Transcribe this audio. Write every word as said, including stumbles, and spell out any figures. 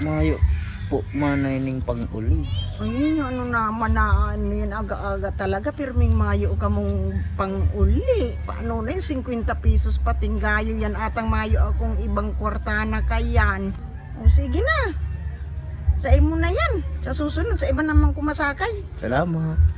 Mayo po man ay ning pang-uli. Ay, ano naman na ano yan, aga-aga talaga, pirming mayo kamong pang-uli. Paano na yung singkwenta pesos patinggayo yan? Atang mayo akong ibang kwarta na kayan. O sige na, sa imo na yan. Sa susunod, sa iba naman kumasakay. Salamat.